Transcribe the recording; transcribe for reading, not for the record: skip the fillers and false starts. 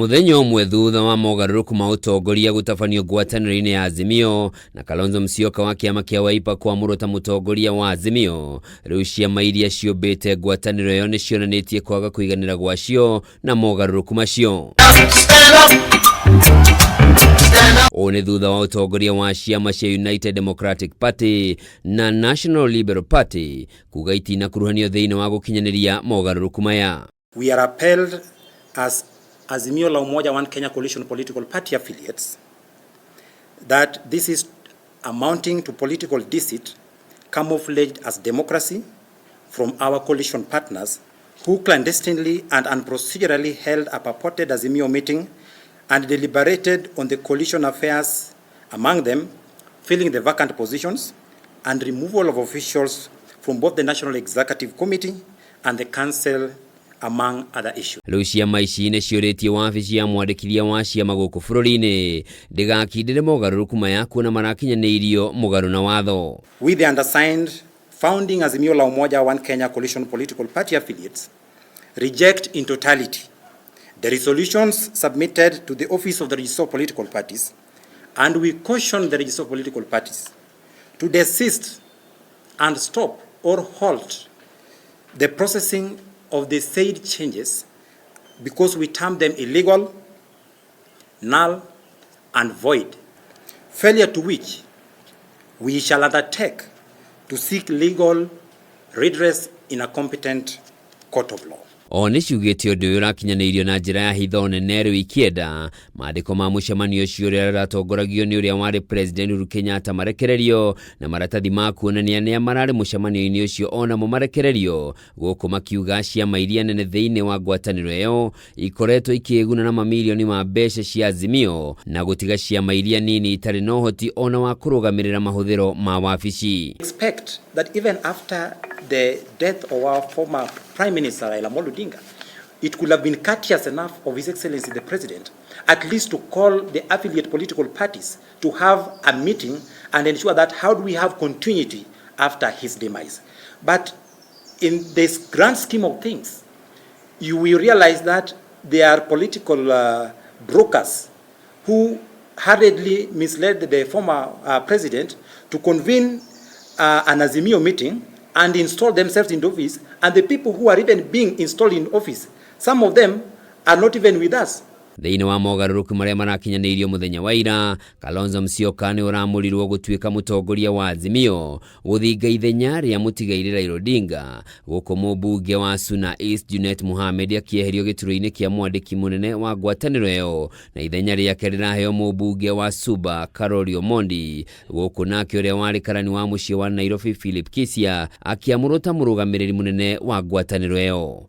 Mũthenya ũmwe thutha wa mogarũrũku ma ũtongoria gũtabanio ngwatanĩro-inĩ ya Azimio na Kalonzo Musyoka wa kĩama kĩa Wiper kwamũrwo ta mũtongoria wa Azimio, rĩu ciama iria ciũmbĩte ngwatanĩro ĩyo nĩ cionanĩtie kwaga kũiganĩra gwacio na mogarũrũku macio. Ũũ nĩ thutha wa ũtongoria wa ciama cia United Democratic Party na National Liberal Party kuga itinakuruhanio thĩinĩ wa gũkinyanĩria mogarũrũku maya. We are appalled as Azimio la Umoja One Kenya Coalition political party affiliates that this is amounting to political deceit camouflaged as democracy from our coalition partners who clandestinely and unprocedurally held a purported Azimio meeting and deliberated on the coalition affairs, among them filling the vacant positions and removal of officials from both the National Executive Committee and the Council, among other issues. Rĩu ciama ici nĩ ciũrĩtie wabici ya mwandĩkithia wa ciama gũkũ bũrũri-inĩ ndĩgakindĩre mogarũrũku maya kuona marakinyanĩirio mũgarũ na watho. We, the undersigned founding Azimio la Umoja One Kenya Coalition political party affiliates, reject in totality the resolutions submitted to the Office of the Registrar of Political Parties, and we caution the Registrar of Political Parties to desist and stop or halt the processing of the said changes because we term them illegal, null, and void, failure to which we shall undertake to seek legal redress in a competent court of law. O nĩ ciugĩte ũndũ ũyũ ũrakinyanĩirio na njĩra ya hitho nene rĩu ikĩenda maandĩko ma mũcemanio ũcio ũrĩa ũratongoragio nĩ ũrĩa warĩ President Uhuru Kenyatta marekererio na maratathi ma kuonania nĩa mararĩ mũcemanio-inĩ ũcio onamo marekererio, gũkũ makiuga ciama iria nene thĩinĩ wa ngwatanĩro ĩyo ikoretwo ikĩĩguna na mamirioni ma mbeca cia Azimio na gũtiga ciama iria nini itarĩ na ũhoti ona wa kũrũgamĩrĩra mahũthĩro ma wabici. Expect that even after the death of our former Prime Minister Raila Amolo Odinga, it could have been courteous enough of His Excellency the President at least to call the affiliate political parties to have a meeting and ensure that how do we have continuity after his demise. But in this grand scheme of things, you will realize that there are political brokers who hurriedly misled the former president to convene an Azimio meeting and install themselves in office, and the people who are even being installed in office, some of them are not even with us. Thĩinĩ wa mogarũrũku marĩa marakinyanĩirio mũthenya wa ira, Kalonzo Musyoka nĩ ũramũrirwo gũtuĩka mũtongoria wa Azimio gũthinga ithenya rĩa mũtigairĩ Raila Odinga, gũkũ mũmbunge wa Suna East Junet Mohamed akĩeherio gĩturwa-inĩ kĩa mwandĩki mũnene wa ngwatanĩro ĩyo na ithenya rĩake rĩraheo mũmbunge wa Suba Caroli Omondi, gũkũ nake ũrĩa warĩ karani wa mũciĩ wa Nairobi Philip Kisia akĩamũrwo ta mũrũgamĩrĩri mũnene wa ngwatanĩro ĩyo.